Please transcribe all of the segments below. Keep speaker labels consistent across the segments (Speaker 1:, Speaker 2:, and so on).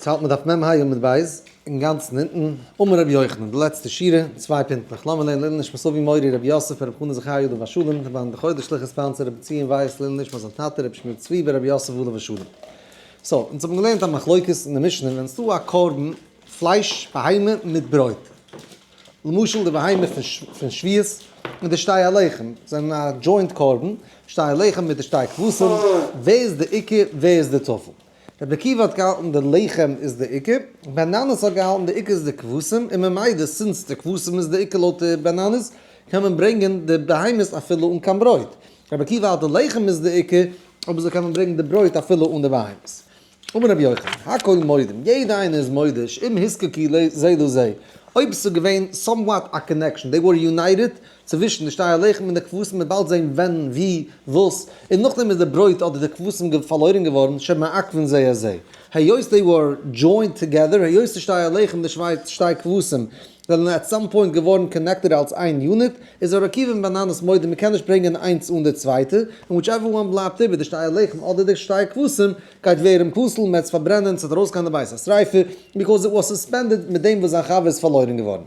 Speaker 1: יעצט האלט מען דף מ ה עמוד ב', אינגאנצן אונטן, אמר רבי יוחנן, די לעצטע שורה, צוויי פינטלעך, לאמיר לערנען לעילוי נשמת אבי מורי רבי יוסף ברב חנא זכריה עליו השלום, דער בעל דחודש שליחות ספאנסער רבי ציון ווייס לעילוי נשמת זיין טאטע רבי שמואל צבי ברבי יוסף עליו השלום. so, אונז האבן געלערנט א מחלוקת אין די משנה ווען ס'דא א קרבן פלייש בהמה מיט ברויט, למשל די בהמה פון שביעית מיט די שתי הלחם זענען א joint קרבן, שתי הלחם מיט די שתי כבשים, ווער איז די עיקר ווער איז די טפל? רבי עקיבא האט געהאלטן די לחם איז די עיקר, בן ננס האט געהאלטן די עיקר איז די כבשים, און ממילא since די כבשים איז די עיקר לויט די בן ננס, קען מען ברענגען די בהמות אפילו אן קיין ברויט. רבי עקיבא האלט די לחם איז די עיקר, אבער אזוי קען מען ברענגען די ברויט אפילו אן די בהמות. אמר רבי יוחנן, הכל מודים, יעדע איינער איז מודה שאם הוזקקו זה לזה, אויב ס'איז געווען somewhat א connection, they were united, צווישן די שתי הלחם און די כבשים מ'וועט באלד זען ווען, ווי, וואס, און נאכדעם איז די ברויט אדער די כבשים פארלוירן געווארן, שמעכבין זה את זה. היות they were joined together, היות די שתי הלחם און די שתי כבשים זענען at some point געווארן connected אלס איין unit, איז ר' עקיבא און בן ננס מודה מ'קען נישט ברענגען איינס אן די צווייטע, און whichever one בלייבט איבער, די שתי הלחם אדער די שתי כבשים, גייט ווערן פסול, מ'וועט עס פארברענען, ס'וועט ארויסגיין די בית השריפה, because it was suspended מיט דעם וואס זיין חבר איז פארלוירן געווארן.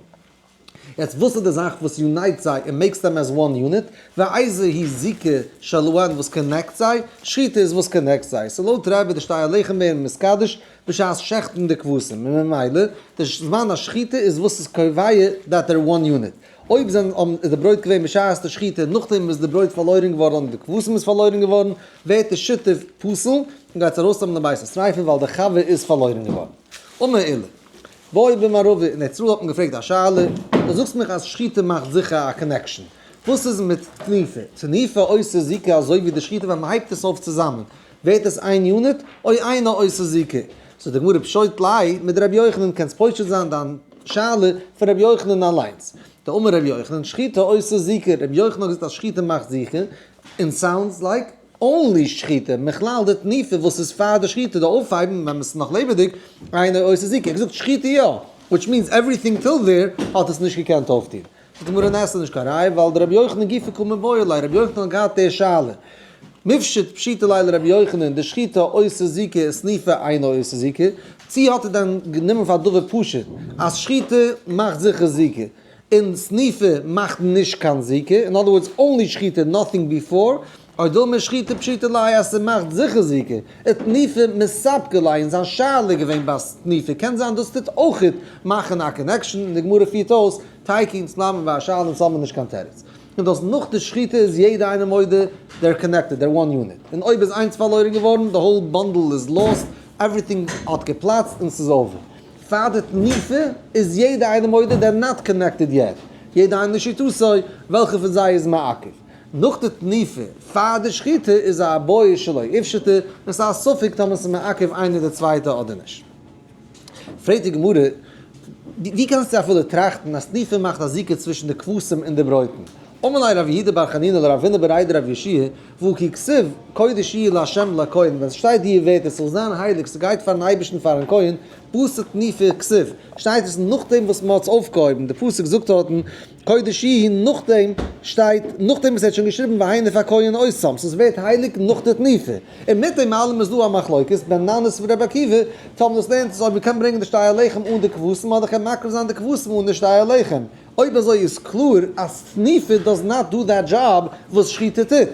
Speaker 1: יעצט וואס איז די זאך וואס unite זיי און makes them as one unit? ואיזה היא זיקה שלהן וואס connect זיי? שחיטה איז וואס connect זיי. so לויט רבי די שתי הלחם ווערן מתקדש בשעת שעכטן די כבשים און ממילא די זמן השחיטה איז וואס איז קובע that they're one unit. אויב זענען האבן איז די ברויט געווען בשעת די שחיטה און נאכדעם איז די ברויט פארלוירן געווארן אדער די כבשים איז פארלוירן געווארן ווערט די שיתוף פסול און גייט עס ארויסנעמען די בית השריפה ווייל די חבר איז פארלוירן געווארן. אמר עולא. בעו במערבא אין ארץ ישראל האט מען געפרעגט א שאלה, דו זאגסט מיך אז שחיטה מאכט זיכער א connection, וואס איז מיט תנופה? תנופה עושה זיקה אזוי ווי די שחיטה ווען מען הייבט עס אויף צוזאמען ווערט עס איין unit, או אינה עושה זיקה? זאגט די גמרא פשוט ליה מדרבי יוחנן קענסט פושט זיין דיין שאלה פון רבי יוחנן אליינס, דאמר רבי יוחנן שחיטה עושה זיקה, רבי יוחנן האט געזאגט אז שחיטה מאכט זיקה, און sounds like only שחיטה, מכלל די תנופה וואס איז פאר די שחיטה, די אויפהייבן ווען עס איז נאך לעבעדיג, אינו עושה זיקה, ער האט געזאגט שחיטה יא, which means everything till there האט עס נישט געקענט אויפטון. זאגט די גמרא ניין ס'איז נישט קיין ראיה ווייל דרבי יוחנן גופא קא מיבעיא ליה, רבי יוחנן האט געהאט די שאלה, מיפשט פשיטא ליה לרבי יוחנן דשחיטה עושה זיקה ותנופה אינה עושה זיקה, צי האט ער דען גענומען פאר דבר פשוט אז שחיטה מאכט זיכער זיקה, און תנופה מאכט נישט קיין זיקה, in other words only שחיטה nothing before, או דילמא שחיטה פשיטא ליה אז ס'מאכט זיכער זיקה, ותנופה מספקא ליה און זיין שאלה איז געווען ביי תנופה, קען זיין דאס טוט אויכעט מאכן א connection, און די גמרא פירט אויס, תיקו אונז בלייבן ביי א שאלה אונז האבן נישט קיין תירוץ. און דאס נאך די שחיטה איז יעדע איינער מודה they're connected, they're one unit, און אויב איז איינס פארלוירן געווארן די whole bundle איז lost, everything האט געפלאצט און ס'איז over. פאר די תנופה איז יעדע איינער מודה they're not connected yet, יעדע איינער לשיטתו וועלכע פון זיי איז מעכב. נאך די תנופה פאר די שחיטה איז א איבעיא שלא איפשטא און ס'איז א ספק טאמער ס'איז מעכב איינער די צווייטע אדער נישט. פרעגט די גמרא, ווי קענסטו אפילו טראכטן אז תנופה מאכט א זיקה צווישן די כבשים און די ברויטן? אמר ליה רב יהודה בר חנינא לרב הונא בריה דרב יהושע, והא כי כתיב, קודש יהיה לה' לכהן, ווען ס'שטייט די ווערטער ס'זאל זיין הייליג, ס'גייט פארן אייבערשטן פארן כהן, בתר תנופה כתיב, שטייט עס נאכדעם וואס מ'האט עס אויפגעהויבן, די פסוק זאגט דארטן קודש יהיה נאכדעם שטייט, נאכדעם וואס ער האט שוין געשריבן והניף הכהן אותם, סאו ס'ווערט הייליג נאך די תנופה, און מיט דעם אלעם איז דא א מחלוקת בן ננס ור' עקיבא, טאמער דאס לערנט עס אויב מ'קען ברענגען די שתי הלחם אן די כבשים אדער קען מקריב זיין די כבשים אן די שתי הלחם. אויב אזוי איז קלאר אז תנופה does not do that job וואס שחיטה טוט.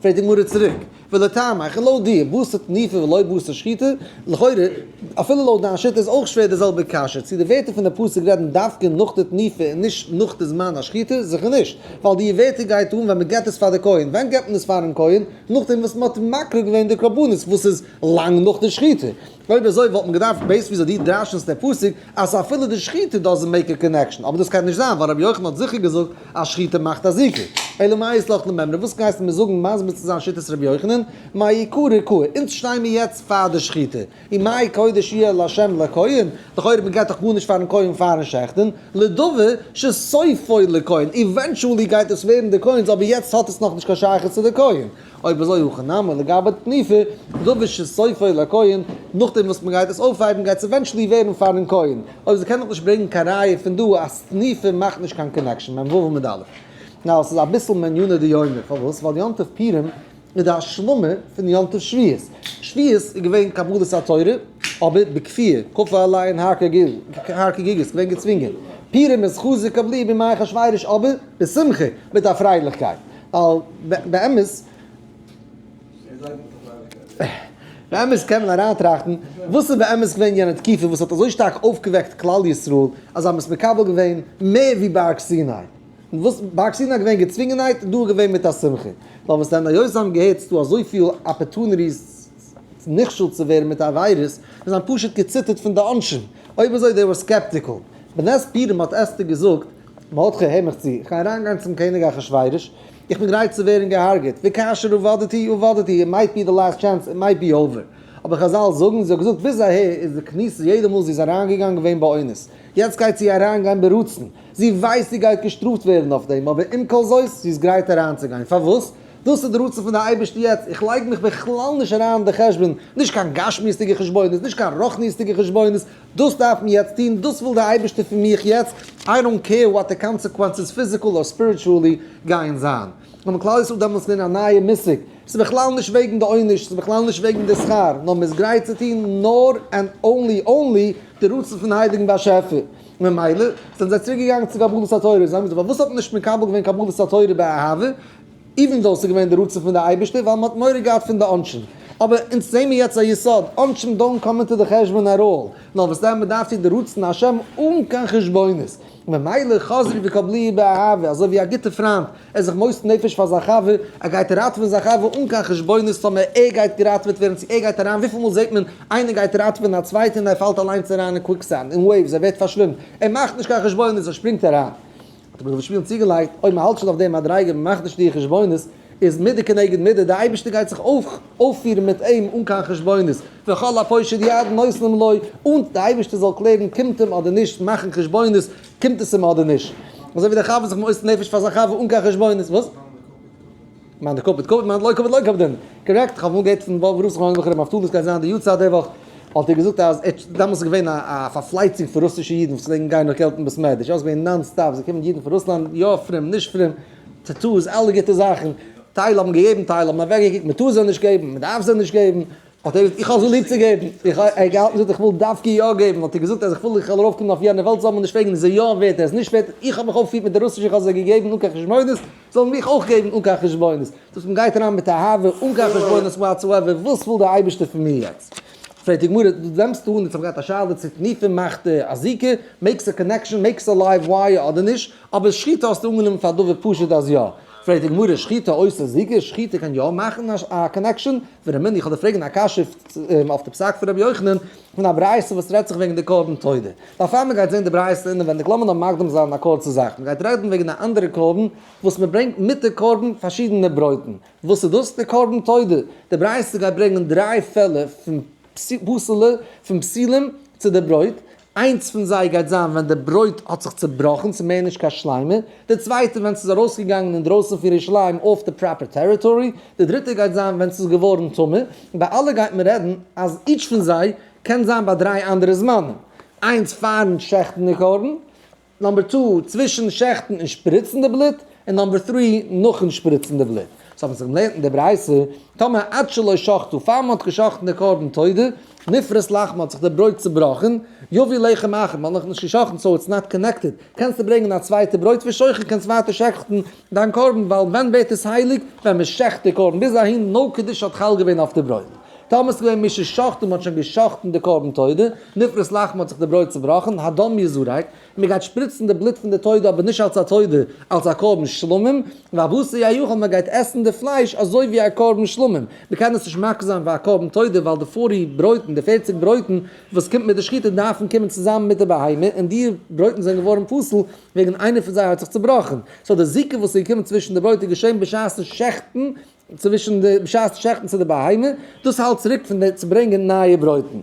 Speaker 1: פרעגט די גמרא צוריק, ולטעמיך, און לויט דיר, בתר תנופה ולא בתר שחיטה, לכאורה, אפילו לויט דיין שיטה איז אויך שווער די זעלבע קשיא, צו די ווערטער פון די פסוק רעדן דווקא נאך די תנופה און נישט נאך די זמן השחיטה, זיכער נישט, ווייל די ווערטער גייט אן ווען מען געבט עס פאר די כהן, ווען געבט מען עס פארן כהן? נאכדעם וואס מען האט מקריב געווען די קרבנות וואס איז לאנג נאך די שחיטה. אויב אזוי וואלט מען געדארפט based וויאזוי דו דרש'נסט דער פסוק אז אפילו די שחיטה doesn't make a connection, אבער דאס קען נישט זיין ווייל רבי יוחנן האט זיכער געזאגט אז שחיטה מאכט א זיקה. אלא מאי אית לך למימרא, וואס גייסטו מיר זאגן מסביר צו זיין שיטת רבי יוחנן? מעיקרא קאי, אונז שטיי מיר יעצט פאר די שחיטה, ומאי קודש יהיה לה' לכהן, לכאורה מען געבט דאך גארנישט פארן כהן פארן שעכטן, לדבר שסופו לכהן, eventually גייט עס ווערן די כהן'ס אבער יעצט האט עס נאכנישט קיין שייכות צו די כהן. אויב אזוי הכא נמי לגבי תנופה, דבר שסופו לכהן, נאכדעם וואס מען גייט עס אויפהייבן גייט עס eventually ווערן פארן כהן, אויב אזוי קען איך נישט ברענגן קיין ראיה פון דא אז תנופה מאכט נישט קיין connection, מ ו עמוד א'. now עס איז אביסל מעניינא דיומא, פארוואס? ווייל יום טוב פורים איז די השלמה פון יום טוב שבועות, שבועות איז געווען קבלת התורה. אבער בכפייה, כפה עליהן הר כגיגית, געווען געצווינגען. פורים איז חזו וקבלוה בימי אחשורוש אבער בשמחה, מיט א פרייליכקייט. ווייל באמת. באמת קען מען אריינטראכטן, וואס איז באמת געווען יענע תקופה וואס האט אזוי שטארק אויפגעוועקט כלל ישראל אז זיי האבן עס מקבל געווען מער ווי בארג סיני? און וואס בארג סיני איז געווען געצווינגענהייט, דא איז געווען מיט א שמחה. ווייל וואס דען היות זיי האבן געהערט ס'דא אזויפיל opportunities נכשל צו ווערן מיט א וויירוס, זיי האבן פשוט געציטערט פון די עונשים. אויב אזוי they were skeptical. בנס פורים האט אסתר געזאגט, מרדכי הער מיך צו, איך גיי אריינגיין צום קעניג אחשורוש, איך בין גרייט צו ווערן געהארגעט, וכאשר אבדתי אבדתי, it might be the last chance, it might be over. אבער חזל זאגן, זי האט געזאגט ביז אהער איז די כניסה יעדע מאל זי איז אריינגעגאנגען געווען באונס, יעצט גייט זי אריינגיין ברצון, זי ווייסט זי גייט געשטראפט ווערן אויף דעם, אבער עם כל זאת, זי איז גרייט אריינצוגיין. פארוואס? דאס איז די רצון פון די אייבערשטער יעצט, איך לייג מיך בכלל נישט אריין אין די חשבון, נישט קיין גשמיות'דיגע חשבונות, נישט קיין רוחניות'דיגע חשבונות, דאס דארף מען יעצט טון, דאס וויל דער אייבערשטער פון מיך יעצט, I don't care what the consequences physical or spiritually גייען זיין. האבן כלל ישראל דעמאלטס געלערנט א נייע מושג, ס'איז בכלל נישט וועגן די עונש, ס'איז בכלל נישט וועגן די שכר, נאר מ'איז גרייט צו טון נאר and only only די רצון פון הייליגן באשעפער. ממילא זענען זיי צוריק געגאנגען צו קבלת התורה, זיי האבן געזאגט פארוואס האט מען נישט מקבל געווען קבלת התורה באהבה, even though ס'איז געווען די רצון פון די אייבערשטער, ווייל מ'האט מורא געהאט פון די עונשים. אבער אונז זעהן מיר יעצט א יסוד, עונשים don't come into די חשבון at all, נאר וואס דען מ'דארף טון די רצון השם אן קיין חשבונות. ממילא חזרו וקבלוה באהבה, אזוי ווי א גוטע פריינט, ער איז זיך מוסר נפש פאר זיין חבר, ער גייט ראטעווען זיין חבר אן קיין חשבונות טאמער ער גייט געראטעוועט ווערן צו ער גייט אריין, וויפיל מאל זעט מען איינער גייט ראטעווען א צווייטע און ער פאלט אליינס אריין אין quicksand, אין waves, ער ווערט פארשווימט, ער מאכט נישט קיין חשבונות, ער שפרינגט אריין. האט רבי דוד שפירא צוגעלייגט, אויב מען האלט שוין אויף די מדריגה, מען מאכט נישט די חשבונות, איז מידה כנגד מידה, דער אייבערשטער גייט זיך אויך אויפפירן מיט אים אן קיין חשבונות, וכל הפושט יד נותנים לו, אן דער אייבערשטער זאל קלערן קומט אים אדער נישט, מאכן חשבונות קומט עס אים אדער נישט. אזוי ווי דער חבר זיך מוסר נפש פאר זיין חבר אן קיין חשבונות, וואס? מאן דקפיד קפיד מאן דלא קפיד לא קפדין. correct, כ'האב אמאל געהערט פון באבוב רב זכרונו לברכה ר' נפתלי ס'גייט זיין די יארצייט די וואך, האט ער געזאגט אז ער דעמאלטס איז געווען א פארפלייצונג פון רוסישע אידן וואס פלעגן גיין נאך געלט אין בית מדרש, יא ס'איז געווען non stop, ס'געקומען אידן פון רוסלאנד, יא פרום נישט פרום, tattoos, אלע גוטע זאכן, טייל האבן געגעבן טייל האבן אוועקגעקוקט, מען טאר זיי נישט געבן, מען דארף זיי נישט געבן, האט ער געזאגט איך האב זיי ליב צו געבן, איך האב ער געהאלטן געזאגט איך וויל דווקא יא געבן, האט ער געזאגט אז איך וויל איך זאל ארויפקומען אויף יענע וועלט זאל מען נישט פרעגן איז ער יא ווערט ער איז נישט ווערט, איך האב מיך אויפגעפירט מיט די רוסישע איך האב זיי געגעבן אן קיין חשבונות, זאלן מיך אויך געבן אן קיין חשבונות, דאס מען גייט אריין מיט אהבה אן קיין חשבונות whatsoever, וואס וויל דער אייבערשטער פון מיר יעצט? פרעגט די גמרא, דו נעמסט אן, יעצט האב איך געהאט א שאלה צו תנופה מאכט די אזיקה, makes a connection, makes a live wire אדער נישט, אבער שחיטה האסטו אנגענומען פאר דבר פשוט אז יא. פרעגט די גמרא, שחיטה עושה זיקה, שחיטה קען יא מאכן א connection? ורמינהי, איך וועל דיר פרעגן א קשיא אויף די פסק פון רבי יוחנן, פון א ברייתא וואס רעדט זיך וועגן די קרבן תודה. בעפאר מען גייט זען די ברייתא אינעווענדיג לאמיר נאר מקדים זיין א קורצע זאך, מען גייט רעדן וועגן א אנדערע קרבן וואס מען ברענגט מיט די קרבן פארשידענע ברויטן, וואס איז דאס? די קרבן תודה. די ברייתא גייט ברענגען דריי פעלער פון פסול'ע, פון פסילים צו די ברויט, איינס פון זיי גייט זיין ווען די ברויט האט זיך צובראכן, ס'איז מער נישט קיין שלימה, די צווייטע ווען ס'איז ארויסגעגאנגען אינדרויסן פון ירושלים אויף די proper territory, די דריטע גייט זיין ווען ס'איז געווארן טמא, און ביי אלע גייט מען רעדן אז each פון זיי קען זיין ביי דריי אנדערע זמנים, איינס פארן שעכטן די קרבן, number two צווישן שעכטן און שפריצן די בלוט, און number three נאכן שפריצן די בלוט. סאו האבן זיך געלערנט אין די ברייתא, טאמער עד שלא שחטו, פאר מען האט געשאכטן די קרבן תודה, נפרס לחמה האט זיך די ברויט צובראכן, יביא לחם אחר, מען האט נאכנישט געשאכטן so it's not connected, קענסטו ברענגען א צווייטע ברויט ושוחט קענסט ווייטער שעכטן דיין קרבן, ווייל ווען ווערט עס הייליג? ווען מען שעכט די קרבן, ביז אהין no קדושה האט חל געווען אויף די ברויט. טאמער ס'איז געווען מששחטו, מ'האט שוין געשאכטן די קרבן תודה, נפרס לחמה האט זיך די ברויט צובראכן, הדם יזרק, מען גייט שפריצן די בלוט פון די תודה אבער נישט אלס א תודה, אלס א קרבן שלמים, והבשר יאכל מען גייט עסן די פלייש אזוי ווי א קרבן שלמים, מען קען עס נישט מקריב זיין ווי א קרבן תודה ווייל די forty ברויטן, די 40 ברויטן וואס קומט מיט די שחיטה דארפן קומען צוזאמען מיט די בהמה, און די ברויטן זענען געווארן פסול וועגן איינער פון זיי האט זיך צובראכן, so די זיקה וואס איז געקומען צווישן די ברויט איז געשען בשעת'ן שעכטן, צווישן די בשעת שעכטן צו די בהמה, דאס האלט צוריק פון די צו ברענגען נייע ברויטן.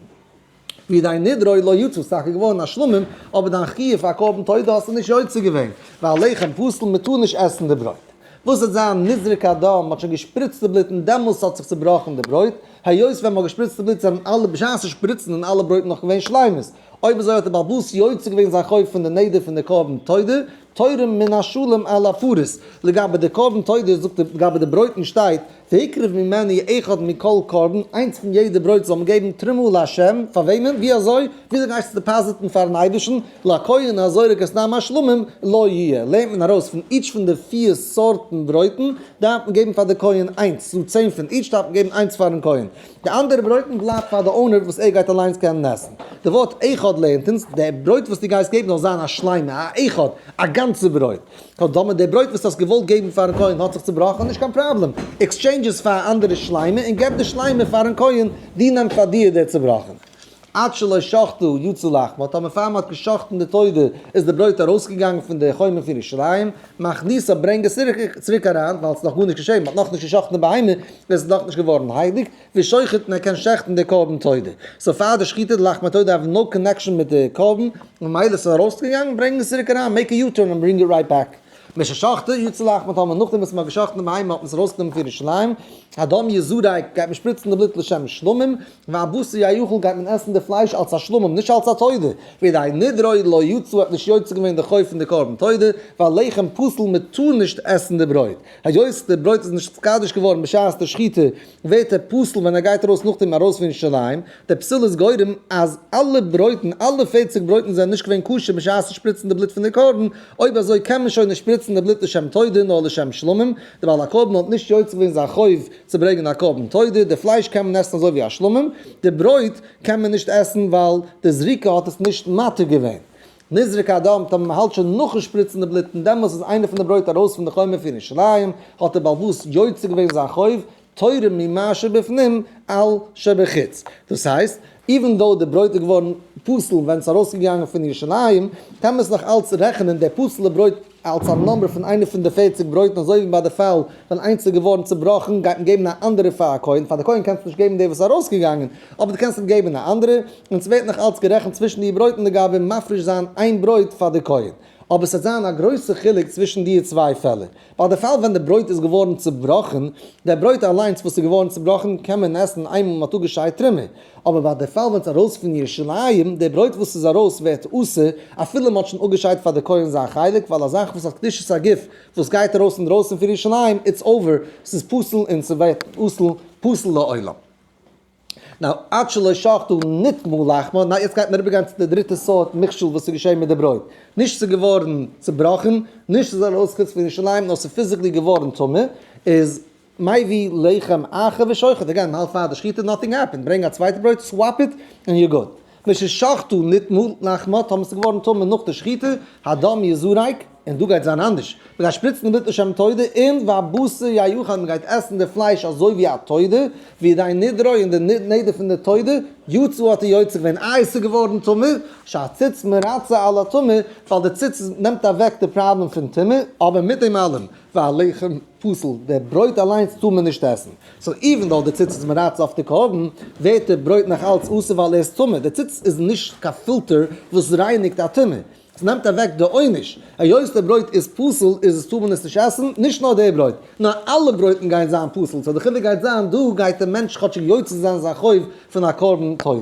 Speaker 1: ווי דיין נדרי לא יצא, ס'איז טאקע געווארן א שלמים, אבער דיין חיוב פאר קרבן תודה האסטו נישט יוצא געווען, ווייל לחם פסול מען טאר נישט עסן די ברויט. וואס וועט זיין נזרק הדם, מ'האט שוין געשפריצט די בלוט און דעמאלס האט זיך צובראכן די ברויט, היות ווען מ'האט געשפריצט די בלוט זענען אלע בשעת שפריצן זענען אלע ברויטן נאך געווען שלימות, אויב אזוי האט דער בעל הבית יוצא געווען זיין חוב פון די נדר פון די קרבן תודה, תורם מן השלם על הפרות, לגבי די קרבן תודה זאגט ער לגבי די ברויטן שטייט והקריב ממנו אחד מכל קרבן, איינס פון יעדע ברויט זאל מען געבן תרומה לה', פאר וועמען? ווי אזוי? וויאזוי גייסטו deposit ן פארן אייבערשטן? לכהן הזורק את דם השלמים לו יהיה, לערנט מען ארויס פון each פון די פיר סארטן ברויטן דארף מען געבן פאר די כהן איינס, ס'דא 10 פון each דארף מען געבן איינס פארן כהן, די אנדערע ברויטן בלייבט פאר די owner וואס ער גייט אליינס קענען עסן. די ווארט אחד לערנט אונז, די ברויט וואס דו גייסט געבן זאל זיין א שלימה, א אחד, א גאנצע ברויט. טאמער די ברויט וואס האסט געוואלט געבן פארן כהן האט זיך צובראכן, נישט קיין פראבלעם, exchange עס פאר א אנדערע שלימה און געב די שלימה פארן כהן, דו נעם פאר דיר די צובראכענע. עד שלא שחטו יצא לחמה, טאמער פאר מען האט געשחט'ן די תודה איז די ברויט ארויסגעגאנגען פון די חומה פון ירושלים, מכניסה ברענג עס צוריק אריין, ווייל עס איז נאך גארנישט געשען, מען האט נאכנישט געשחט'ן די בהמה, עס איז נאכנישט געווארן הייליג, ושוחט און ער קען שעכטן די קרבן תודה. so פאר די שחיטה די לחמי תודה have no connection מיט די קרבן, ממילא עס איז ארויסגעגאנגען, ברענג עס צוריק אריין, make a U-turn and bring it right back. מששחטו יצא לחמה טאמער נאכדעם וואס מען האט געשחט'ן די בהמה האט מען עס ארויסגענומען פון ירושלים, הדם יזרק גייט מען שפריצן די בלוט לשם שלמים, והבשר יאכל גייט מען עסן די פלייש אלס א שלמים נישט אלס א תודה, וידי נדרו לא יצא האט נישט יוצא געווען די חוב פון די קרבן תודה, והלחם פסול מען טאר נישט עסן די ברויט, היות די ברויט איז נישט נתקדש געווארן בשעת די שחיטה ווערט ער פסול ווען ער גייט ארויס נאכדעם ארויס פון ירושלים, דער פסול איז גורם אז אלע ברויטן, אלע 40 ברויטן זענען נישט געווען כשר בשעת שפריצן די בלוט פון די קרבן, אויב אזוי קען מען שוין נישט שפריצן די בלוט לשם תודה נאר לשם שלמים, דער בעל הקרבן האט נישט יוצא געווען זיין חוב צו ברענגען א קרבן תודה, די פלייש קען מען עסן אזוי ווי א שלמים, די ברויט קען מען נישט עסן ווייל די זריקה האט עס נישט מתיר געווען. נזרק הדם, טאמער מען האלט שוין נאכן שפריצן די בלוט און דעמאלס איז איינע פון די ברויט ארויס פון די חומה פון ירושלים, האט דער בעל הבית יוצא געווען זיין חוב, תורם ממה שבפנים על שבחוץ. דאס הייסט, even though די ברויט איז געווארן פסול ווען עס איז ארויסגעגאנגען פון ירושלים, קען מען עס נאך אלץ רעכענען די פסול'ע ברויט אלס א number פון איינע פון די 40 ברויטן, אזוי ווי ביי די פאל ווען איינס איז געווארן צובראכן גייט מען געבן א אנדערע פאר א כהן, פאר די כהן קענסטו נישט געבן די וואס איז ארויסגעגאנגען, אבער דו קענסט אים געבן א אנדערע, און ס'ווערט נאך אלץ גערעכנט צווישן די ברויטן לגבי מפריש זיין איין ברויט פאר די כהן. אבער ס'וועט זיין א גרויסע חילוק צווישן די צוויי פעלער. ביי די פאל ווען די ברויט איז געווארן צובראכן, די ברויט אליינס וואס איז געווארן צובראכן קען מען עסן איינמאל מ'האט אפגעשיידט תרומה. אבער ביי די פאל ווען ס'איז ארויס פון ירושלים, די ברויט וואס איז ארויס ווערט אסור, אפילו מ'האט שוין אפגעשיידט פאר די כהן זיין חלק, ווייל א זאך וואס האט קדושת הגוף וואס גייט ארויס אינדרויסן פון ירושלים, it's over, ס'איז פסול און ס'ווערט אסור פסול לעולם. now, עד שלא שחטו נטמא לחמה, now יעצט גייט מען אריבערגיין צו די דריטע סארט מכשול וואס איז געשען מיט די ברויט. נישט ס'איז געווארן צובראכן, נישט ס'איז ארויס חוץ פון ירושלים, נאר ס'איז physically געווארן טמא, איז מביא לחם אחר ושוחט, again, מ'האלט פאר די שחיטה, nothing happened, ברענג א צווייטע ברויט, swap it, and you're good. מששחטו נטמא לחמה, טאמער ס'איז געווארן טמא נאך די שחיטה, הדם יזרק, און דא גייט זיין אנדערש, מ'גייט שפריצן די בלוט לשם תודה, און והבשר יאכל, מ'גייט עסן די פלייש אזוי ווי א תודה, וידי נדרו, און די נדר פון די תודה, יצא האט ער יוצא געווען, איי עס איז געווארן טמא, שהציץ מרצה על הטומאה, ווייל די ציץ נעמט אוועק די פראבלעם פון טומאה, אבער מיט דעם אלעם, והלחם פסול, די ברויט אליינס טאר מען נישט עסן. so even though די ציץ איז מרצה אויף די קרבן, ווערט די ברויט נאך אלץ אסור ווייל ער איז טמא. די ציץ איז נישט קיין פילטער וואס רייניגט א טומאה. עס נעמט אוועק די עונש. היות די ברויט איז פסול איז עס טאר מען עס נישט עסן, נישט נאר די ברויט, נאר אלע ברויטן גייען זיין פסול. so די חילוק גייט זיין, דא גייט די מענטש כאטשיג יוצא זיין זיין חוב פון א קרבן תודה.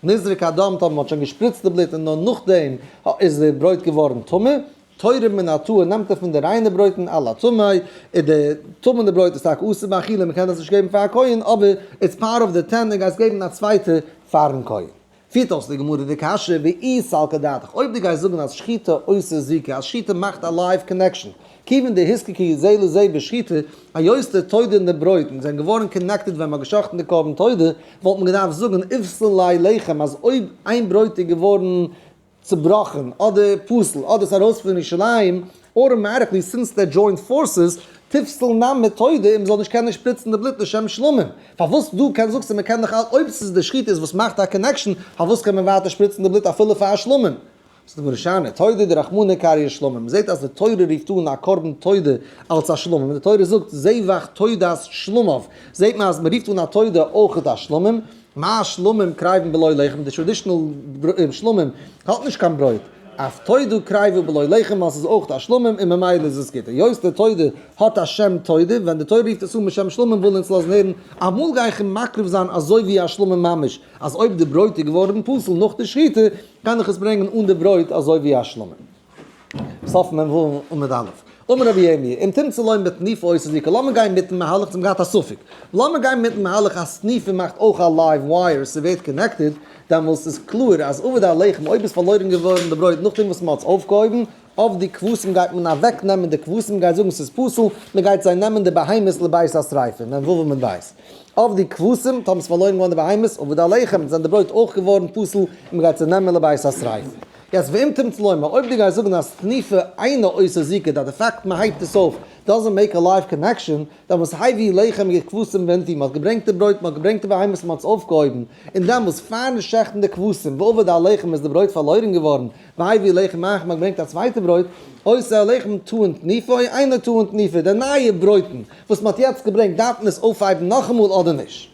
Speaker 1: נזרק הדם טאמער מען האט שוין געשפריצט די בלוט און נאר נאכדעם איז די ברויט געווארן טמא, תורם מן הטהור נעמט ער פון די ריינע ברויטן על הטמא, איז די טמא'נע ברויט איז טאקע אסור באכילה מען קען דאס נישט געבן פאר א כהן אבער it's part of the ten און גייסט געבן א צווייטע פארן כהן. פירט אויס די גמרא די קשיא ואי סלקא דעתך אויב דו גייסט זאגן אז שחיטה עושה זיקה אז שחיטה מאכט א live connection כיוון דהוזקקו זה לזה בשחיטה היות די תודה און די ברויטן זענען געווארן connected ווען מ'האט געשחט'ן די קרבן תודה וואלט מען געדארפט זאגן איפסיל ליה לחם אז אויב איין ברויט איז געווארן צובראכן אדער פסול אדער ס'איז ארויס פון ירושלים, automatically since they joined forces, תיפסל נמי תודה און מ'זאל נישט קענען שפריצן די בלוט לשם שלמים. פארוואס דו קענסט זאגסטו מ'קען דאך אויב ס'איז די שחיטה איז וואס מאכט א connection, פארוואס קען מען ווייטער שפריצן די בלוט אפילו פאר א שלמים? זאגט די גמרא שאני תודה דרחמנא קריא שלמים, מ'זעט אז די תורה רופט אן א קרבן תודה אלס א שלמים, די תורה זאגט זבח תודת שלמיו, זעט מען אז מ'רופט אן א תודה אויך א שלמים, מה שלמים קריבין בלא לחם, די traditional שלמים האט נישט קיין ברויט. אף תודה קריבה בלא לחם ווייל ס'איז אויך א שלמים און ממילא איז עס גוט. היות די תודה האט א שם תודה, ווען די תורה רופט עס אן בשם שלמים וויל אונז לאזן הערן, אמאל גיי איך אים מקריב זיין אזוי ווי א שלמים ממש, אז אויב די ברויט איז געווארן פסול נאך די שחיטה, קען איך עס ברענגען אן די ברויט אזוי ווי א שלמים. סוף מ ו עמוד א'. אמר רבי ירמי', אם תמצא לומר תנופה עושה זיקה, לאמיר גיין מיטן מהלך צום געהאט א ספק. לאמיר גיין מיטן מהלך אז תנופה מאכט אויך א live wire, ס'ווערט connected, דעמאלס איז קלאר אז אבד הלחם אויב איז פארלוירן געווארן די ברויט נאכדעם וואס מ'האט עס אויפגעהויבן אויף די כבשים גייט מען אוועק נעמען די כבשים מ'גייט זאגן ס'איז פסול, מ'גייט זיי נעמען די בהמות לבית השריפה, מ ו עמוד ב'. אויף די כבשים, טאמער ס'איז פארלוירן געווארן די בהמות, אבד הלחם, זענען די ברויט אויך געווארן פסול און מ'גייט זיי נעמען לבית השריפה. יעצט ואם תמצא לומר, אויב דו גייסט זאגן אז תנופה אינה עושה זיקה that די פאקט מען הייבט עס אויף doesn't make a live connection, דעמאלס הביא לחם וכבשים והניפו, מען האט געברענגט די ברויט, מען האט געברענגט די בהמות, מען האט עס אויפגעהויבן, און דעמאלס פארן שעכטן די כבשים, ואבד הלחם איז די ברויט פארלוירן געווארן, והביא לחם אחר, מען האט געברענגט א צווייטע ברויט, עושה הלחם טעון תנופה או אינו טעון תנופה, די נייע ברויטן וואס מען האט יעצט געברענגט דארף מען עס אויפהייבן נאכאמאל אדער נישט?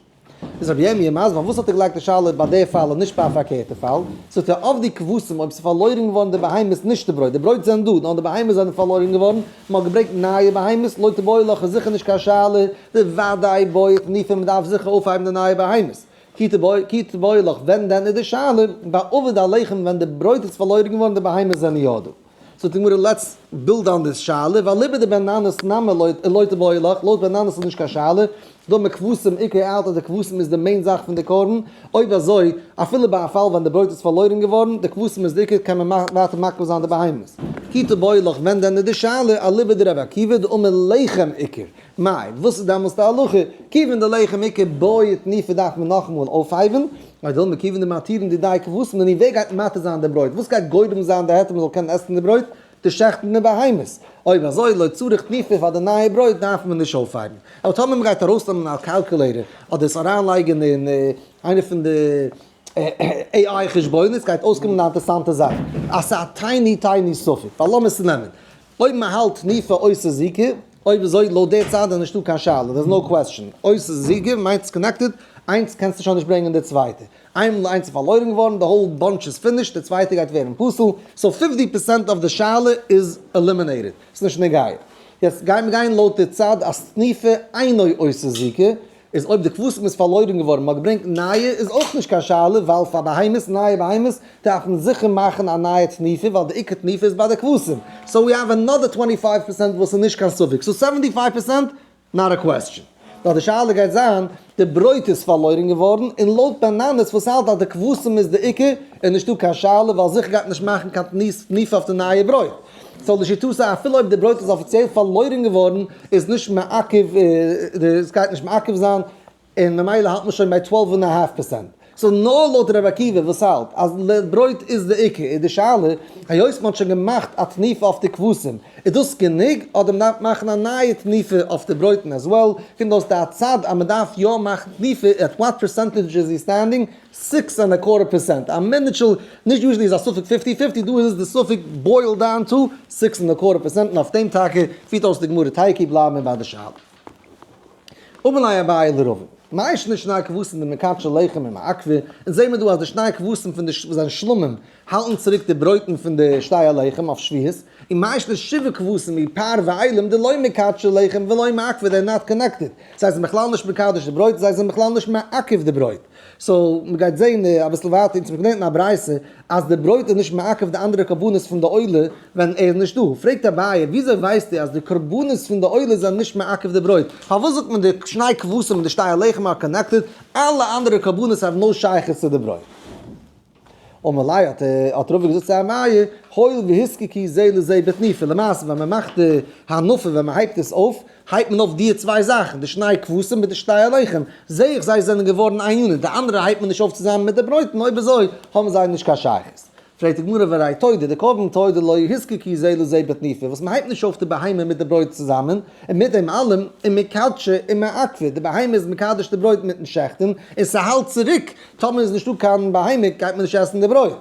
Speaker 1: איז רבי ירמי' מסביר פארוואס האט ער געלייגט די שאלה ביי די פאל און נישט ביי א פארקערטע פאל, זאגט ער אויף די כבשים אויב ס'איז פארלוירן געווארן די בהמות נישט די ברויט, די ברויט זענען דא נאר די בהמות זענען פארלוירן געווארן, מ'האט געברענגט נייע בהמות, לא תיבעי לך איז זיכער נישט קיין שאלה, דודאי בעי תנופה מ'דארף זיכער אויפהייבן די נייע בהמות. כי תיבעי לך ווען דען איז די שאלה, ביי אבד הלחם ווען די ברויט איז פארלוירן געווארן די בהמות זענען יא דא. זאגט די גמרא let's build on this שאלה, ואליבא דבן ננס נמי לא תיבעי לך, לויט בן ננס איז נישט קיין שאלה, דאמר כבשים עיקר האלט אז די כבשים איז די main זאך פון די קרבן, אויב אזוי אפילו ביי א פאל ווען די ברויט איז פארלוירן געווארן, די כבשים איז די עיקר קען מען ווייטער מקריב זיין די בהמות. כי תיבעי לך ווען דען איז די שאלה, אליבא דרבי עקיבא דאמר לחם עיקר, מאי, וואס איז דעמאלס די הלכה? כיוון דלחם עיקר בעי תנופה דארף מען נאכאמאל אויפהייבן, או דילמא כיוון דמתירין דידהו כבשים נו ווער גייט מתיר זיין די ברויט? וואס גייט גורם זיין די היתר מען זאל קענען עסן די ברויט? די שעכטן די בהמות. אויב אזוי לא צריך תנופה פאר די נייע ברויט דארף מען נישט אויפהייבן. אבער טאמער מען גייט ארויסנעמען א calculator אדער עס אריינלייגן אין איינע פון די AI חשבונות גייט אויסקומען א אינטערסאנטע זאך אז ס'איז א tiny tiny ספק. ווייל לאמיר עס נעמען אויב מען האלט תנופה עושה זיקה, אויב אזוי לויט די צד איז נישטא קיין שאלה, there is no question, עושה זיקה מיינט ס'איז connected, איינס קענסטו שוין נישט ברענגען די צווייטע, איינמאל איינס איז פארלוירן געווארן די whole bunch איז finished, די צווייטע גייט ווערן פסול, so 50% of די שאלה איז eliminated, ס'איז נישט נוגע. יעצט גיימיר גיין לויט די צד אז תנופה אינו עושה זיקה, איז אויב די כבשים איז פארלוירן געווארן מ'האט געברענגט נייע איז אויך נישט קיין שאלה ווייל פאר בהמות נייע בהמות דארף מען זיכער מאכן א נייע תנופה ווייל די עיקר תנופה איז ביי די כבשים so we have another 25% וואס איז נישט קיין ספק so 75% not a question. נאר די שאלה גייט זיין די ברויט איז פארלוירן געווארן און לויט בן ננס וואס האלט אז די כבשים איז די עיקר איז נישטא קיין שאלה ווייל זיכער גייט נישט מאכן קיין תנופה אויף די נייע ברויט. so לשיטתו אפילו אויב די ברויט איז אפיציעל פארלוירן געווארן איז נישט מעכב, עס גייט נישט מעכב זיין, און ממילא האלט מען שוין ביי 12.5%. so נאר לויט רבי עקיבא וואס האלט אז ברויט איז די עיקר איז די שאלה, היות מען האט שוין געמאכט א תנופה אויף די כבשים, איז דאס גענוג אדער מען דארף מאכן א נייע תנופה אויף די ברויטן as well, קומט אויס די הצד אז מען דארף יא מאכן תנופה, at what percentage is he standing? 6.25%, א miniature, נישט usually איז א ספק fifty fifty, דא איז די ספק boiled down to 6.25%, און אויף דעם טאקע פירט אויס די גמרא תיקו בלייבן מיר ביי די שאלה. אמר ליה אביי לרבא, מאי שנא שני כבשים דמקדשי לחם ומעכבי, אונז זעהן מיר דא אז די שני כבשים פון די וואס זענען שלמים האלטן צוריק די ברויטן פון די שתי הלחם אויף שביעית, און מאי שנא שבעה כבשים מפר ואילים דלא מקדשי לחם ולא מעכבי, they're not connected, זיי זענען בכלל נישט מקדש די ברויט, זיי זענען בכלל נישט מעכב די ברויט. so מ'גייט זעהן אביסל ווייטער אונז האבן געלערנט אין א ברייתא אז די ברויט איז נישט מעכב די אנדערע קרבנות פון די עולה ווען ער איז נישט דא, פרעגט אביי וויאזוי ווייסטו אז די קרבנות פון די עולה זענען נישט מעכב די ברויט, פארוואס זאגט מען די שני כבשים און די שתי הלחם are connected, אלע אנדערע קרבנות האבן no שייכות צו די ברויט? אמר ליה האט האט רבא געזאגט צו אביי, הואיל והוזקקו זה לזה בתנופה, למעשה ווען מען מאכט די הנפה ווען מען הייבט עס אויף, הייבט מען אויף די צוויי זאכן, די שני כבשים מיט די שתי הלחם, זעה איך זיי זענען געווארן איין unit, די אנדערע הייבט מען נישט אויף צוזאמען מיט די ברויטן, אויב אזוי האבן זיי נישט קיין שייכות. פרעגט די גמרא והרי תודה, די קרבן תודה לא הוזקקו זה לזה בתנופה, וואס מען הייבט נישט אויף די בהמה מיט די ברויט צוזאמען, און מיט דעם אלעם, ומקדשי ומעכבי, די בהמה איז מקדש די ברויט מיטן שעכטן, און ס'האלט צוריק טאמער איז נישטא קיין בהמה גייט מען נישט עסן די ברויט.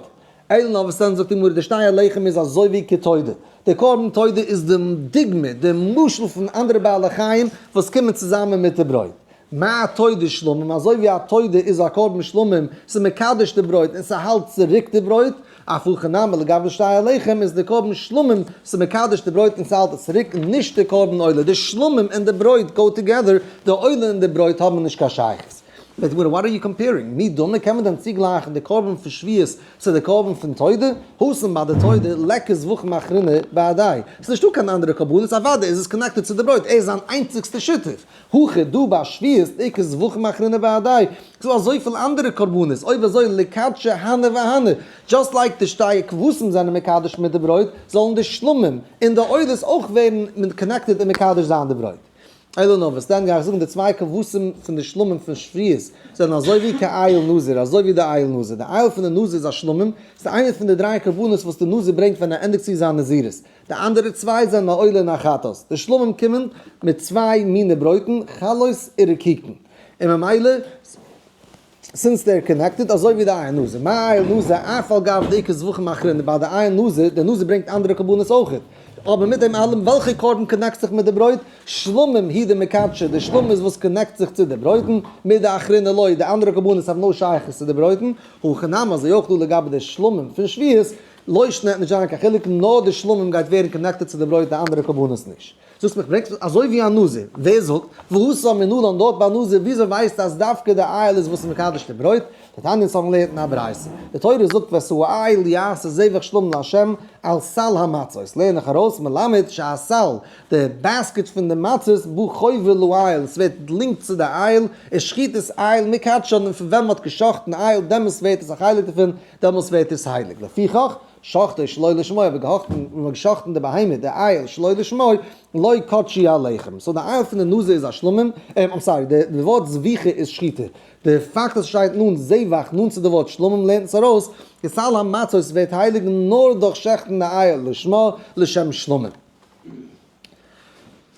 Speaker 1: אלא נאר וואס דען זאגט די גמרא די שתי הלחם איז אזוי ווי כתודה. די קרבן תודה איז די דוגמא, די משל פון אנדערע בעלי חיים וואס קומען צוזאמען מיט די ברויט. מה תודה שלמים, אזוי ווי א תודה איז א קרבן שלמים, ס'איז מקדש די ברויט און ס'האלט צוריק די ברויט, אף הכא נמי לגבי שתי הלחם איז די קרבן שלמים, ס'איז מקדש די ברויט און ס'האלט עס צוריק, נישט די קרבן עולה, די שלמים און די ברויט go together, די עולה און די ברויט האבן נישט קיין שייכות. פרעגט די גמרא what are you comparing? מי דמי קען מען דען צוגלייכן די קרבן פון שבועות צו די קרבן פון תודה? התם ביי די תודה ליכא זבחים אחריני בהדיה, ס'איז נישטא קיין אנדערע קרבנות, אוודאי איז עס connected צו די ברויט, ער איז זיין איינציגסטע שותף, הכא דא ביי שבועות איכא זבחים אחריני בהדיה, ס'דא אזויפיל אנדערע קרבנות, אויב אזוי ליקדשו הני והני, just like די שתי כבשים זענען מקדש מיט די ברויט, זאלן די שלמים און די עולות אויך ווערן connected און מקדש זיין די ברויט. אלא נאר וואס דען גיי איך זאגן די צוויי כבשים פון די שלמים פון שבועות זענען אזוי ווי כאיל נזיר אזוי ווי די איל נזיר, די איל פון די נזיר איז א שלמים, ס'איז איינע פון די דריי קרבנות וואס די נזיר ברענגט ווען ער ענדיגט צו זיין נזירות, די אנדערע צוויי זענען א עולה און א חטאת, די שלמים קומען מיט צוויי מיני ברויטן, חלות און רקיקן, און ממילא since they're connected, אזוי ווי די איל נזיר, מה איל נזיר אף על גב דאיכא זבחים אחרינא, ביי די איל נזיר, די נזיר ברענגט אנדערע קרבנות אויכעט, אבער מיט דעם אלעם וועלכע קרבן connect זיך מיט די ברויט? שלמים הוא דמקדשי, די שלמים איז וואס connect זיך צו די ברויטן, מידי אחריני לא, די אנדערע קרבנות האבן no שייכות צו די ברויטן, הכא נמי אזוי אויך דא לגבי די שלמים פון שבועות, לא שנא נישט זיין קיין חילוק נאר די שלמים גייט ווערן connected צו די ברויט די אנדערע קרבנות נישט. זאגסט מיך ברענגסט מיך אזוי ווי א נזיר, ווער זאגט? והתם מנלן דארט ביי נזיר וויאזוי ווייסטו אז דווקא די איל איז וואס איז מקדש די ברויט? דתניא אונז האבן געלערנט אין א ברייתא, די תורה זאגט ואת האיל יעשה זבח שלמים לה' על סל המצות, לערן איך ארויס מלמד שהסל, די basket פון די מצות, בא חובר לאיל, עס ווערט linked צו די איל, ושחיטת איל מקדשן, און פון ווען מען האט געשחט'ן איל דעמאלס ווערט עס א חלק דערפון, דעמאלס ווערט עס הייליג, לפיכך, שחטו שלא לשמו, אבער געהאכטן און געשחטן די בהמה, די איל, שלא לשמו, לא קדשו הלחם. so די איל פון די נזיר איז א שלמים, I'm sorry, די ווארט זביחה איז שחיטה. די פאקט אז ס'שטייט נאנט זבח נאנט צו די ווארט שלמים לערנט עס ארויס, די סל המצות ווערט הייליג נאר דורך שעכטן די איל לשמה, לשם שלמים.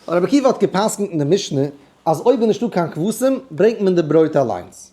Speaker 1: רבי עקיבא האט גע'פסק'נט אין די משנה אז אויב איז נישטא קיין כבשים ברענגט מען די ברויט אליינס.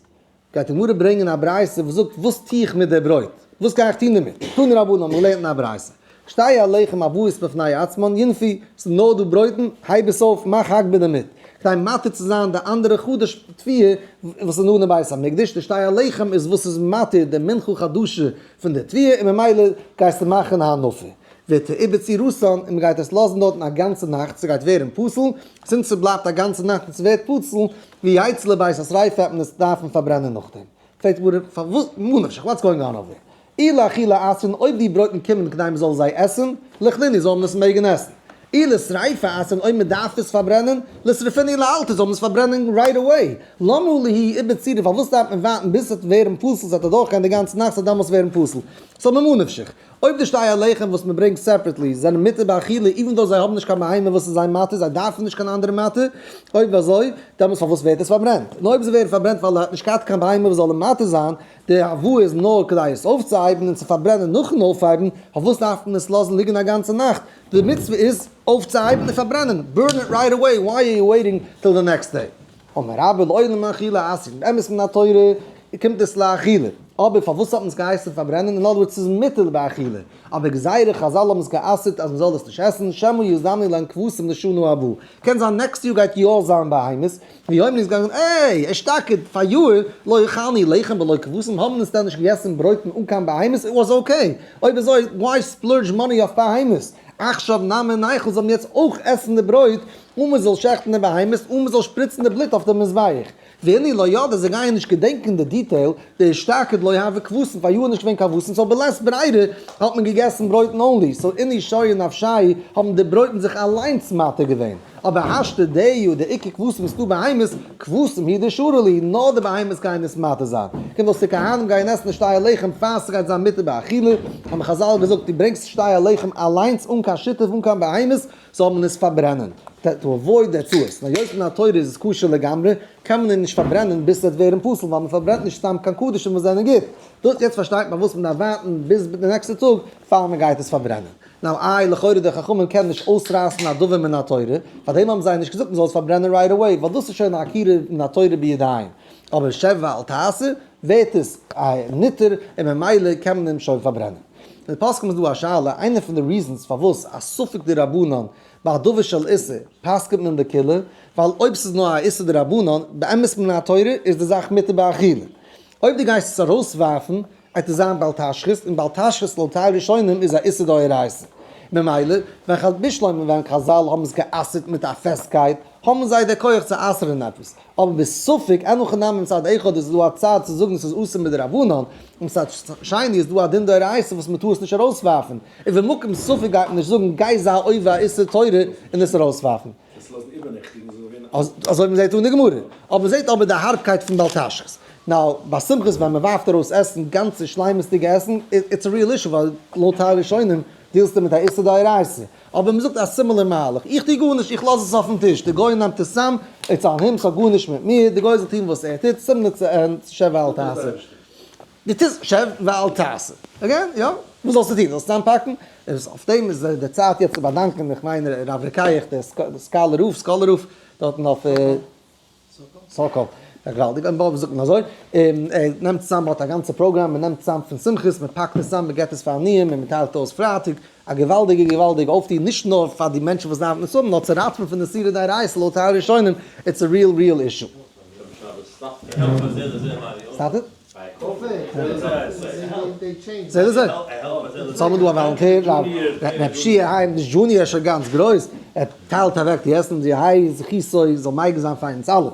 Speaker 1: גייט די גמרא ברענגען א ברייתא וואס זאגט וואס טו איך מיט די ברויט? וואס גיי איך טון דערמיט? תנו רבנן האבן געלערנט אין א ברייתא, שתי הלחם הבאות בפני עצמן יונפו, ס'איז נאר דא ברויטן, הייב עס אויף, מאך הגבה דערמיט, כדי מתיר צו זיין די אנדערע חדש תבואה וואס איז נאר אין בית המקדש, די שתי הלחם איז וואס איז מתיר די מנחה חדשה פון די תבואה און ממילא גייסטו מאכן הנפה. ותעובר צורתן, און מ'גייט עס לאזן דארטן א גאנצע נאכט, ס'גייט ווערן פסול, since ס'בלייבט א גאנצע נאכט און ס'ווערט פסול, ויצא לבית השריפה וועט מען עס דארפן פארברענען נאכדעם. פרעגט די גמרא, פארוואס, ממה נפשך, what's going on over here? אי לאכילה אתאן, אויב די ברויטן קומען כדי מ'זאל זיי עסן, ליכלינהו זאל מען עס מעגן עסן. אי לשריפה אתאן, אויב מ'דארף עס פארברענען, לישרפינהו לאלתר זאל מען עס פארברענען right away. למה להו עיבור צורה, פארוואס דארף מען ווארטן ביז ס'וועט ווערן פסול, ס'וועט אדורכגיין די גאנצע נאכט ס'וועט דעמאלס ווערן פסול. so ממה נפשך. אויב די שתי הלחם וואס מען ברענגט separately זענען מותר באכילה even though זיי האבן נישט קיין בהמה וואס איז זיי מתיר זיי דארפן נישט קיין אנדערע מתיר, אויב אזוי דעמאלטס פארוואס ווערט עס פארברענט? און אויב זיי ווערן פארברענט ווייל ער האט נישט געהאט קיין בהמה וואס זאל אים מתיר זיין, די הבאה איז נאר כדי עס אויפצוהייבן און צו פארברענען נאכן אויפהייבן, פארוואס דארף מען עס לאזן ליגן א גאנצע נאכט? די מצוה איז אויפצוהייבן און פארברענען, burn it right away, why are you waiting till the next day? אמר רבה לעולם אכילה אתיא, באמת מן התורה קומט עס לאכילה, אבער פארוואס האט מען עס געהייסן פארברענען, in other words ס'איז מותר באכילה, אבער גזירה חזל האבן עס גע'אסר'ט אז מ'זאל עס נישט עסן, שמא יזדמנו להן כבשים לשנה הבאה, קען זיין next יאר גייט יא זיין בהמות, ויאמרו איז געגאנגען איי, אשתקד, פאריאר, לא אכלנו לחם בלא כבשים, האבן אונז דען נישט געגעסן ברויטן אן קיין בהמות, it was okay, אויב אזוי why splurge money אויף בהמות, עכשיו נמי ניכול זאל מען יעצט אויך עסן די ברויט, און מען זאל שעכטן די בהמות, און מען זאל שפריצן די בלוט אויף די מזבח. ואינהו לא ידעי, זיי גייען נישט געדענקען די detail, דאשתקד לא הוו כבשים, פאר יאר איז נישט געווען קיין כבשים, so בלית ברירה האט מען געגעסן ברויטן only, so אינהו שריו נפשייהו האבן די ברויטן זיך אליינס מתיר געווען, אבער השתא דיו, די עיקר כבשים איז דא בהמות, כבשים הוא דשרו להו, נאר די בהמות גייען עס מתיר זיין. קומט אויס די כהנים גייען עסן די שתי הלחם פאר ס'גייט זיין מותר באכילה, האבן חזל געזאגט דו ברענגסט שתי הלחם אליינס אן קיין שותף אן קיין בהמות, זאל מען עס פארברענען, to avoid די טעות, און היות מן התורה איז עס כשר לגמרי, קען מען אים נישט פארברענען ביז ס'וועט ווערן פסול, ווייל מ'פארברענט נישט סתם קיין קדשים וואס זענען גוט. דאס יעצט פארשטייט מען פארוואס מ'דארף ווארטן ביז די נעקסטע טאג פאר מ'גייט עס פארברענען. now איי לכאורה די חכמים קענען נישט אויסרייסן א דבר מן התורה, פארדעם האבן זיי נישט געזאגט מ'זאל עס פארברענען right away, ווייל דאס איז שוין א עקירה מן התורה בידיים. אבער שב ואל תעשה ווערט עס א ניתר און ממילא קען מען אים שוין פארברענען. אין די פוסקים איז דא א שאלה, איינע פון די reasons פארוואס א ספק דרבנן ביי א דבר של איסור פסק'נט מען בקולא, ווייל אויב ס'איז נאר א איסור דרבנן, באמת מן התורה איז די זאך מותר באכילה. אויב דו גייסט עס ארויסווארפן, גייט עס זיין בל תשחית, און בל תשחית לויט טייל ראשונים איז א איסור דאורייתא. ממילא, ווען חז בשלמא ווען חזל האבן עס גע'אסר'ט מיט א פעסטקייט, האבן זיי די כח צו אסר'ן עפעס. אבער בספק, אין הכי נמי מצד אחד איז דא א צד צו זאגן ס'איז אסור מדרבנן, און מצד שני איז דא א דין דאורייתא וואס מ'טאר עס נישט ארויסווארפן, און במקום ספק גייט מען נישט זאגן גיי זיי עובר א איסור תורה און עס ארויסווארפן.
Speaker 2: עס לאזן איבערנעכטיגן זאל ווערן א.
Speaker 1: אזוי ווי מ'זעט אן די גמרא. אבער מ'זעט אבער די הארבקייט פון בל תשחית. Now, ביי שמחות ווען מ'ווארפט ארויס עסן, גאנצע שלימות'דיגע עסן, it's a real issue ווייל לויט טייל ראשונים deal סטו מיט א איסור דאורייתא. אבער מ'זאגט א similar מהלך, איך טו גארנישט, איך לאז עס אויפן טיש, די גוי נעמט עס צאם, it's on him, ס'האט גארנישט מיט מיר, די גוי זאל טון וואס ער טוט, similar צו שב ואל תעשה. דו טוסט שב ואל תעשה. Again, יא, וואס זאלסטו טון? זאלסט צאמפאקן? איז אויף דעם איז די צייט יעצט צו באדאנקען, איך מיין רב רוקח, דער סקאלער רב, סקאלער רב, דארטן אויף סאקאל, געוואלדיג, און באב זאגט מען אזוי, ער נעמט צוזאם, האט א גאנצע פראגראם, מען נעמט צוזאם פון שמחות, מען פאקט עס צוזאם, מען געבט עס פאר עניים, און מען טיילט אויס פרייטאג, א געוואלדיגע געוואלדיגע אויפטו, נישט נאר פאר די מענטשן וואס דארפן עס האבן, נאר צו ראטעווען פון די איסורי דאורייתא לויט טייל ראשונים, it's a real real issue. Stop it. זה לזה. ס'האבן דא א volunteer, ר' שיע היים, נישט junior, שוין גאנץ גרויס, ער טיילט אוועק די עסן, די היי זכותו זאל מגין זיין פאר אונז אלע.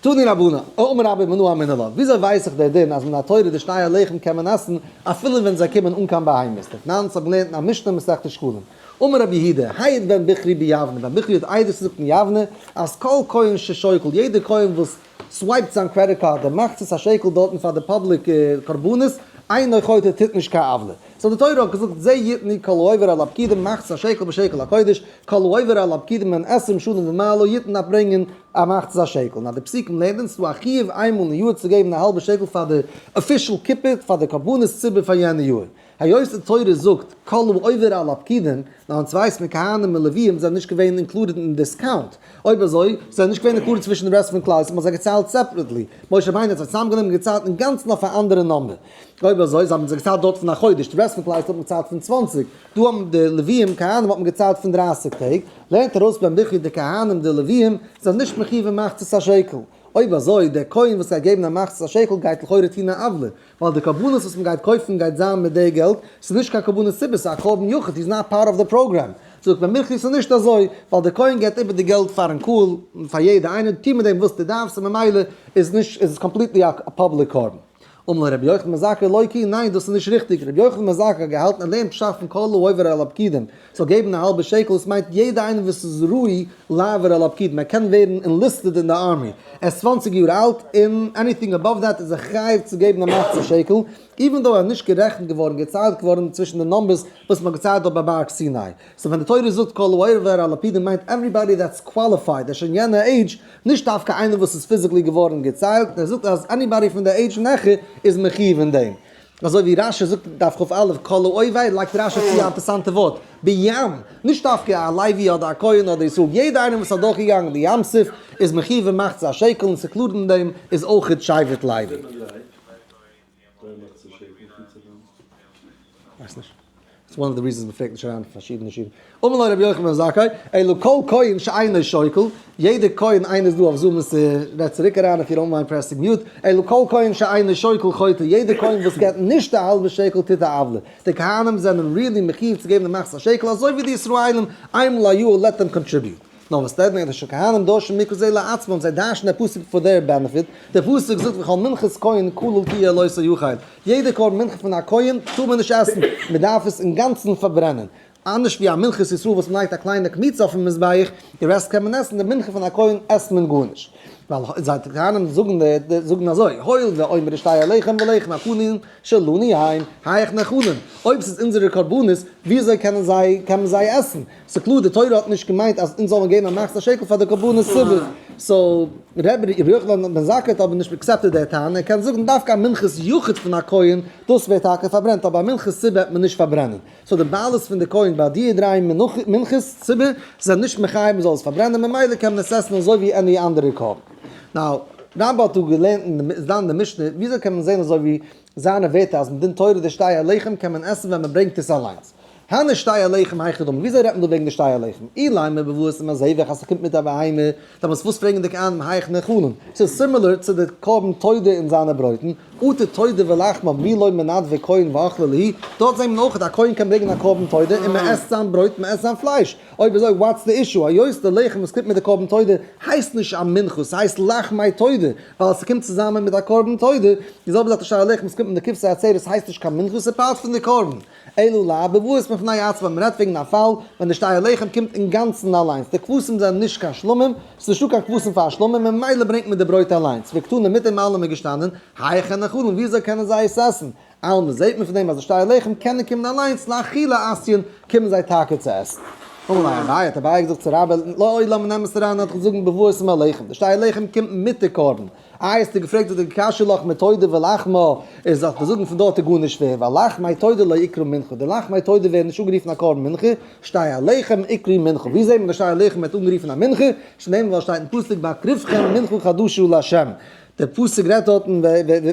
Speaker 1: תנו רבנן, אמר רבה מנא אמינא לה, וויאזוי ווייס איך דער דין אז מן התורה די שתי הלחם קען מען עסן אפילו ווען זיי קומען אן קיין בהמות? דתנן, ס'האט געלערנט אין א משנה מסכת שקלים. אמר רבי יהודה, העיד בן בכרי ביבנה, בן בכרי האט עדות געזאגט אין יבנה, אז כל כהן ששוקל, יעדער כהן וואס swipe ט זיין credit card און מחצית השקל דארטן פאר די public קרבנות, אינו חוטא טוט נישט קיין עוולה. So די תורה האט געזאגט זה יתנו כל העובר על הפקודים מחצית השקל בשקל הקודש, כל העובר על הפקודים בן עשרים שנה ומעלה יתן דארף ברענגען א מחצית השקל. נאר די פסוקים לערנען ס'דא א חיוב איינמאל אין יאר צו געבן א האלבע שקל פאר די official קופה פאר די קרבנות ציבור פאר יענע יאר. היות די תורה זאגט כל העובר על הפקודים, נאר אונז ווייסט מען כהנים און לוויים זענען נישט געווען included אין this count, אויב אזוי זענען נישט געווען included צווישן די רעסט פון כלל ישראל, מ'האט זיי געציילט separately, משה רבינו האט זיי צוזאמגענומען און געציילט אינגאנצן אויף א אנדערע number, אויב אזוי זיי האבן זיי געציילט דארט פון א חודש, די רעסט פון כלל ישראל האט מען געציילט פון 20, דא האבן די לוויים כהנים האט מען געציילט פון 30 טעג, לערנט ארויס בן בכרי די כהנים די לוויים זענען נישט מחיוב אין מחצית השקל, אויב אזוי דער כהן וואס גייט געבן א מחצית השקל גייט לכאורה טון א עוולה, ווייל די קרבנות וואס מ'גייט קויפן גייט זיין מיט די געלט, ס'איז נישט קיין קרבנות ציבור, ס'איז א קרבן יחיד, he's not part of the program. זאגט מען מילכי ס'איז נישט אזוי, ווייל די כהן געבט איבער די געלט פארן קהל, פאר יעדע איינער, טו מיט דעם וואס דו דארפסט, און ממילא איז נישט, איז עס completely א public קרבן. אמר לו רבי יוחנן בן זכאי לא כי, ניין דאס איז נישט ריכטיג, רבי יוחנן בן זכאי האט געהאלטן ער לערנט פשט פון כל העובר על הפקודים, זאל געבן א האלבע שקל, עס מיינט יעדע איינער וואס איז ראוי לעבור על הפקודים, ער קען ווערן enlisted אין די army, ער איז 20 יאר אלט, און anything above that איז ער חייב צו געבן א מחצית שקל, even though ער איז נישט גערעכנט געווארן, געציילט געווארן צווישן די numbers וואס מען האט געציילט דארט ביי בארג סיני. So ווען די תורה זאגט כל העובר על הפקודים מיינט everybody that's qualified, ער איז שוין יענע עידזש, נישט דווקא איינער וואס איז physically געווארן געציילט, און ער זאגט אז anybody פון די עידזש נעכער איז מחיוב אין דעם. אזוי ווי רש"י זאגט דף כ"א כל העובר, לייגט רש"י צו א אינטערסאנטע ווארט, בים, נישט דווקא א לוי אדער א כהן אדער ישראל, יעדער איינער וואס איז אדורכגעגאנגען די ים סוף איז מחיוב אין מחצית השקל און ס'קלאר אין דעם איז אויכעט שבט לוי. ווייס נישט. It's one of the reasons מ'פרעגט נישט אריין פארשידענע שיעורים. אמר לו רבי יוחנן בן זכאי, אלא כל כהן שאינו שוקל, יעדער כהן איינער איז דא אויף Zoom עס רעדט צוריק אריין if you don't mind pressing mute, אלא כל כהן שאינו שוקל חוטא, יעדער כהן וואס געבט נישט א האלבע שקל טוט א עוולה. די כהנים זענען really מחיוב צו געבן די מחצית השקל אזוי ווי די ישראלים, איינמאל א יאר let them contribute. נאר וואס דען, די כהנים דורשין מקרא זה לעצמם, זיי דרש'ן דער פסוק for their benefit, דער פסוק זאגט וכל מנחת כהן כליל תהיה לא תאכל, יעדע קרבן מנחה פון א כהן טאר מען נישט עסן, מען דארף עס אינגאנצן פארברענען, אנדערש ווי א מנחת ישראל וואס מען לייגט א קליינע קמיצה אויפן מזבח, די רעסט קען מען עסן, די מנחה פון א כהן עסט מען גארנישט. ווייל זיי די כהנים זאגן זאגן אזוי, הואיל ואומר שתי הלחם ולחם הפנים שלנו הם, היאך נאכלין, אויב ס'איז אונזערע קרבנות, וויאזוי קענען זיי קען מען זיי עסן? ס'קלאר די תורה האט נישט געמיינט אז אונז זאלן געבן א מחצית השקל פאר די קרבנות ציבור, so רבי יוחנן בן זכאי האט אבער נישט accepted די טענה, ער קען זאגן דווקא א מנחת יחיד פון א כהן, דאס ווערט טאקע פארברענט, אבער א מנחת ציבור וועט מען נישט פארברענען. So די בעלות פון די כהן ביי די דריי מנחות ציבור זענען נישט מחייב מען זאל עס פארברענען, ממילא קען מען עס עסן אזוי ווי any אנדערע קרבן. Now, רמב"ם האט דא געלערנט אין די דן די משנה, וויאזוי קען מען זען אזוי ווי זיינע ווערטער אז מדין תורה די שתי הלחם קען מען עסן ווען מען ברענגט עס אליינס. הני שתי הלחם היכי דמי, וויאזוי רעדט מען דא וועגן די שתי הלחם? אילימא בבאות עם הזבח אז ס'קומט מיט א בהמה, דעמאלטס וואס פרעגן די כהנים היאך נאכלין? ס'איז similar צו די קרבן תודה און זיינע ברויטן, אטו תודה ולחמה מי לא מנדבי כהן ואכלי להו, דארט זעהט מען אויך א כהן קען ברענגען א קרבן תודה און מען עסט זיין ברויט מען עסט זיין פלייש, אויב אזוי what's the issue, היות די לחם וואס קומט מיט די קרבן תודה הייסט נישט א מנחה ס'הייסט לחמי תודה ווייל ס'קומט צוזאמען מיט א קרבן תודה, די זעלבע זאך די שתי הלחם וואס קומט מיט די כבשי עצרת הייסט נישט קיין מנחה ס'איז part פון די קרבן. אלא לאו בבאות מפני עצמן, מ'רעדט וועגן א פאל ווען די שתי הלחם קומט אינגאנצן אליינס, די כבשים זענען נישט קיין שלמים, ס'איז נישטא קיין כבשים פאר א שלמים, ממילא ברענגט מען די ברויט אליינס, וקתני מיט דעם אלעם איז געשטאנען, היאך נאכלין, וויאזוי קענען זיי עס עסן? אלמא זעט מען פון דעם אז די שתי הלחם קענען קומען אליינס, לאכילה אתיין, קומען זיי טאקע צו עסן. אמר ליה אביי, האט אביי געזאגט צו רבה, לעולם נעם עס אריין, נאך זאגן בבאות עם הלחם, די שתי הלחם קומט מיט די קרבן, איי האסטו געפרעגט וואס די קשיא לחמי תודה ולחמה איז זאל איך זאגן פון דארט איז גארנישט שווער ווייל לחמי תודה לא איקרו מנחה די לחמי תודה ווערן נישט אנגערופן א קרבן מנחה שתי הלחם איקרי מנחה ווי זעהט מען אז שתי הלחם ווערט אנגערופן א מנחה שנאמר ווייל שטייט אין פסוק בהקריבכם מנחה חדשה לה' דער פסוק רעדט דארטן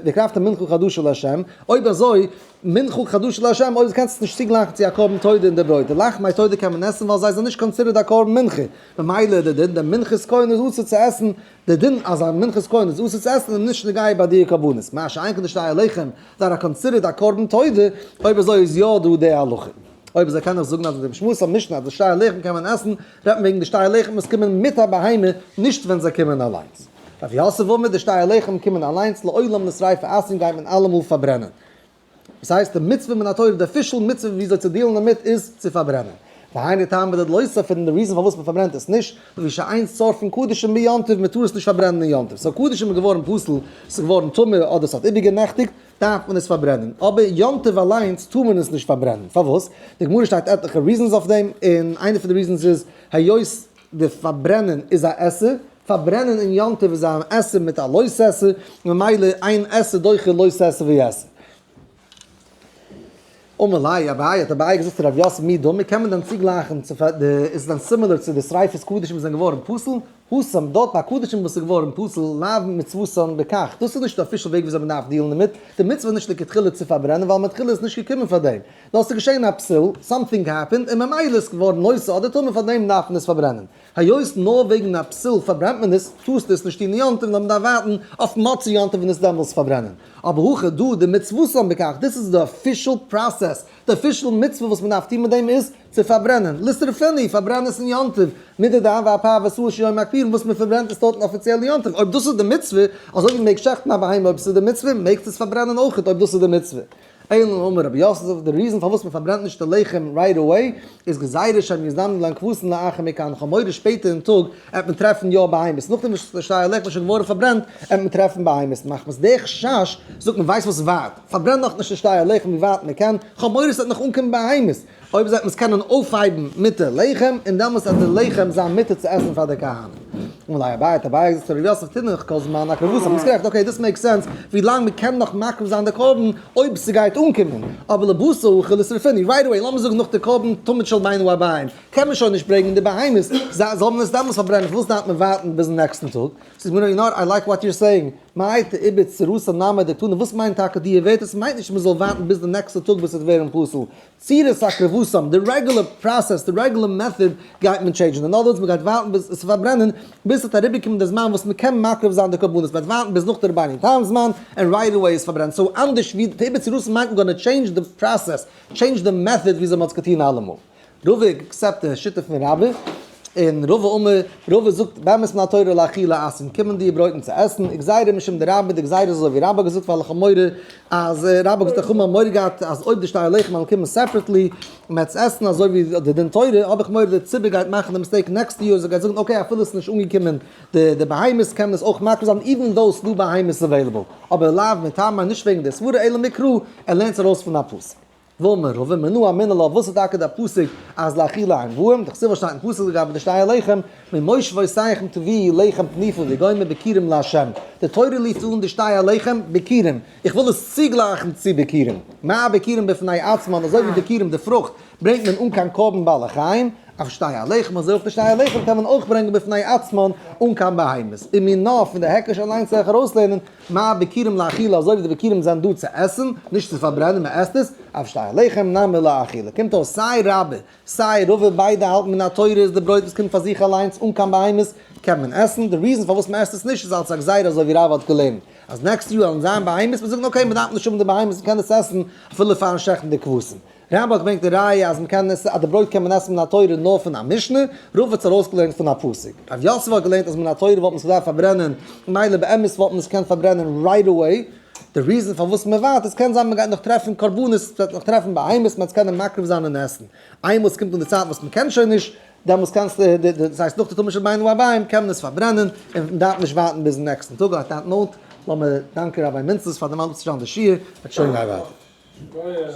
Speaker 1: והקרבתם מנחה חדשה לה' אויב אזוי מנחה חדשה לה' אויב קענסט עס נישט צוגלייכן צו א קרבן תודה אין די ברויט די לחמי תודה קען מען עסן ווייל זיי זענען נישט considered א קרבן מנחה ממילא די דין די מנחת כהן איז אסור צו עסן די דין אז א מנחת כהן איז אסור צו עסן איז נישט נוגע ביי די קרבנות, מה שאין כן די שתי הלחם that are considered א קרבן תודה, אויב אזוי איז יא דא די הלכה. אויב אזוי קען איך זאגן אז אין דעם שמועס המשנה אז די שתי הלחם קען מען עסן, רעדט מען וועגן די שתי הלחם וואס קומען מיט א בהמה, נישט ווען זיי קומען אליינס. רב יוסף אמר די שתי הלחם קומען אליינס לעולם לשריפה אתיין גייט מען אלעמאל פארברענען. דאס הייסט די מצוה מן התורה, די official מצוה וויאזוי צו deal ן דערמיט איז צו פארברענען. והיינו טעמא דלא שרפינן, די reason פארוואס מען פארברענט עס נישט, לפי שאין שורפין קדשים ביום טוב, מען טאר עס נישט פארברענען אין יום טוב. so קדשים איז געווארן פסול, עס איז געווארן טמא אדער עס האט איבערגענעכטיגט, דארף מען עס פארברענען. אבער יום טוב אליינס טאר מען עס נישט פארברענען. פארוואס? די גמרא שטייט עטליכע reasons אויף דעם, און איינע פון די reasons איז, היות די פארברענען איז א עשה, פארברענען אין יום טוב איז א עשה מיט א לא תעשה, ממילא אין עשה דוחה לא תעשה ועשה. אמר ליה אביי, האט אביי געזאגט צו רב יוסף מי דמי, קען מען דען צוגלייכן צו די, איז עס דען similar צו די שריפת קדשים וואס זענען געווארן פסול? התם, דארט ביי קדשים וואס איז געווארן פסול, לאו מצוותן בכך, דאס איז נישט די official וועג וויאזוי מען דארף deal ן דערמיט, די מצוה איז נישט לכתחילה צו פארברענען ווייל מתחילה איז נישט געקומען פאר דעם, נאר עס איז געשען א פסול, something happened, און ממילא איז געווארן נושא אדער טמא פאר דעם דארף מען עס פארברענען. היות נאר וועגן א פסול פארברענט מען עס, טארסטו עס נישט טון אין יום טוב נאר מען דארף ווארטן אויף מוצאי יום טוב און עס דעמאלס פארברענען. אבער הכא דא דמצוותן בכך, דאס איז די official process, די official מצוה וואס מען דארף טון מיט דעם איז צו פארברענען, לשרפינהו, פארברען עס אין יום טוב, מידי דהוה אפר ושעור של יום הכיפורים וואס מען פארברענט עס דארטן אפיציעל אין יום טוב, אויב דאס איז די מצוה, אזוי ווי מען מעג שעכטן א בהמה אויב עס איז די מצוה, מעגסטו עס פארברענען אויכעט אויב דאס איז די מצוה. אלא אמר רבי יוסף, די reason פארוואס מען פארברענט נישט די לחם right away איז גזירה שמא יזדמנו להן כבשים לאחר מכאן, כ'האב מורא שפעטער אין טאג עט מען טרעפן יא בהמות, נאכדעם וואס די שתי הלחם איז שוין געווארן פארברענט עט מען טרעפן בהמות, מחמת די חשש זאגט מען ווייסט וואס ווארט, פארברען נאך נישט די שתי הלחם ווי ווייט מען קען, כ'האב מורא ס'וועט נאך אנקומען בהמות, אויב אזוי וועט מען עס קענען אויפהייבן מיט די לחם, און דעמאלס וועט די לחם זיין מותר צו עסן פאר די כהנים. אמר ליה אביי, האט אביי געזאגט צו ר' יוסף תינח כל זמן הקרבתם, ביסט גערעכט, okay דאס make sense, ווי לאנג מען קען נאך מקריב זיין די קרבן, אויב ס'גייט אנקומען, אבער לבתר הכי לשרפינהו, right away, לאמיר זאגן נאך די קרבן תמיד של בין הערבים, קען מען שוין נישט ברענגען די בהמות, זאל מען עס דעמאלס פארברענען, פארוואס דארף מען ווארטן ביזן נעקסטן טאג? ס'איז מיר נאר, I like what you're saying, מאי תעובר צורתן נמי דקתני, וואס מיינט טאקע די ווערטער, ס'מיינט נישט מ'זאל ווארטן ביז די נעקסטע טאג ביז ס'וועט ווערן פסול, צורת הקרבתם, די regular process, די regular method גייט מען change ן, אין other words מ'גייט ווארטן ביז עס פארברענען, ביז ס'וועט אריבערקומען די זמן וואס מ'קען מקריב זיין די קרבנות, מ'וועט ווארטן ביז נאך די רבינו תם זמן, און right away עס פארברענט, so אנדערש ווי תעובר צורתן מיינט מ'גאנא change די process, change די method וויאזוי מ'האט עס געטון אלעמאל. רבא accept די שיטה פון רבה, און רבא אמר, רבא זאגט באמת מן התורה לאכילה אתיין, קומען די ברויטן צו עסן, וגזירה משום דרבה, די גזירה איז אזוי ווי רבה האט געזאגט ווייל איך האב מורא אז רבה האט געזאגט איך האב מורא געהאט אז אויב די שתי הלחם וועלן קומען separately און מ'וועט עס עסן אזוי ווי די דין תורה, האב איך מורא די ציבור גייט מאכן די mistake נעקסטע יאר, זיי גייט זאגן okay אפילו עס איז נישט אנגעקומען די די בהמות קען מען עס אויך מקריב זיין even though ס'דא בהמות available, אבער לאו מטעמא נישט וועגן די סברה אלא מקרא, ער לערנט עס ארויס פון א פסוק. ואמר רבא מנא אמינא לה, וואס איז טאקע דער פסוק אז לאכילה הם באים, דכתיב וואס שטייט אין פסוק לגבי די שתי הלחם, ממושבותיכם תביאו לחם תנופה וגומר ביכורים לה', די תורה רופט אן די שתי הלחם ביכורים, איך וויל עס צוגלייכן צו ביכורים, מה ביכורים בפני עצמן, אזוי ווי ביכורים די פרוכט ברענגט מען אן קיין קרבן בעלי חיים, אף שתי הלחם, אזוי אויך די שתי הלחם קען מען אויך ברענגען בפני עצמן אן קיין בהמות. ומינה, פון די היקש אליינס זאל איך ארויסלערנען, מה ביכורים לאכילה, אזוי ווי די ביכורים זענען דא צו עסן, נישט צו פארברענען, מען עסט עס, אף שתי הלחם נמי לאכילה. קומט אויס סיי רבה סיי רבא ביידע האלטן מן התורה איז די ברויט וואס קומט פאר זיך אליינס אן קיין בהמות קען מען עסן, די reason פארוואס מען עסט עס נישט איז אלס א גזירה אזוי ווי רבא האט געלערנט אז next יאר וועלן זיין בהמות, מען זאגט okay מען דארף נישט האבן די בהמות מען קען עס עסן אפילו פארן שעכטן די כבשים. רבא האט געברענגט די ראיה אז מען קען עס אז די ברויט קען מען עסן מן התורה נאר פון א משנה, רבא האט עס ארויסגעלערנט פון א פסוק. רב יוסף האט געלערנט אז מן התורה וואלט מען עס געדארפט פארברענען, מילא באמת וואלט מען עס געקענט פארברענען right away, די reason פארוואס מען ווארט איז קען זיין מען גייט נאך טרעפן קרבנות, מען וועט נאך טרעפן בהמות, מען וועט עס קענען מקריב זיין און עסן. איינמאל עס קומט אן די צייט וואס מען קען שוין נישט, דעמאלס קענסטו, דאס הייסט נאך די תמיד של בין הערבים קען מען עס פארברענען און מען דארף נישט ווארטן ביזן נעקסטן טאג. On that note, לאמיר דאנקען Rabbi מינצעס פאר דעם אפצושטעלן די שיעור, וועט שוין גיין ווייטער.